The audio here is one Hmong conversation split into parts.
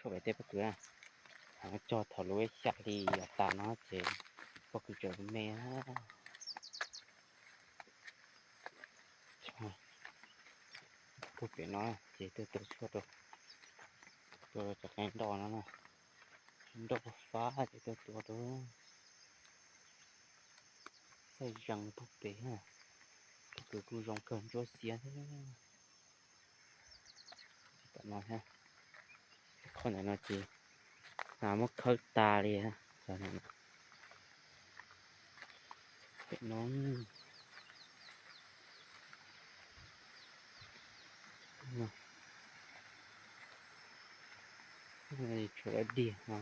Tshuaj pem tej pob kws na, cog thaum lub xya hli yav tas no ces pob kws tseem me. Puag pem no ces tuaj tua tshuaj rau, tua rau cov qe nroj no na, nroj fab ces tuaj tua rau. Txaij zees puag pem, pob kws kuj zoo kawg ntsuab xiab thiab. Tam no thiab, qhov ntawm no ces nas muab khawb tas li. Pem no tshuav diag no.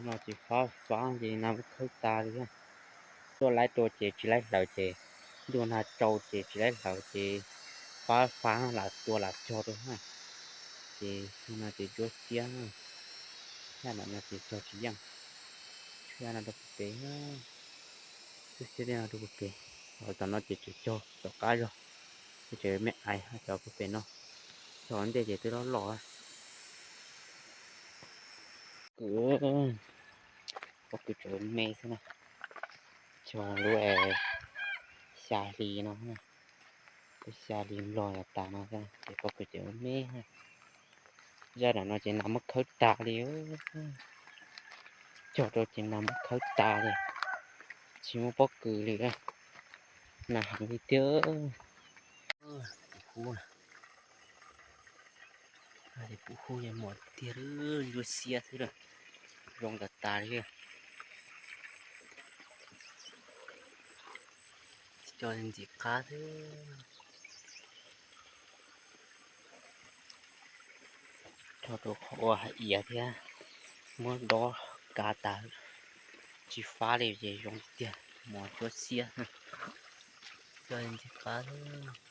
No ces fab fab ces nas muab khawb tas li. Tuaj laib tua ces tsis laib hlawv ces, ntuj nag tsau ces tsis laib hlawv ces fab fab lam tua lam cog rau na. Ces no ces ntsuab xiab, zaj ntawm no ces cog tsis yeej. Tshuab no rau puag pem, tshuab xiab tej no rau puag pem. Ho tom no ces tseem cog tom qab zog, ces tseem me ais cov puag pem no. Cog ntej ces twb loj loj. Kws, pob kws tseem me xwb na. Cog lub xya hli no, lub xya hli nplog yav tas no xwb ces pob kws tseem me. Zaj ntawm no ces nas muab khawb tas li. Cog rau ces nas muab khawb tas li, tsis muaj pob kws li. Nas heev li thiab. Pum hub, pum hub mos tiag, ntsuab xiab xwb lawm, zoo tas tas li. Cog ntxim qab xwb. Cog rau qhov ua hais iav thiab, muab dob kav tas, tsis fab li ces zoo tiag, mos ntsuab xiab. Cog ntxim qab xwb.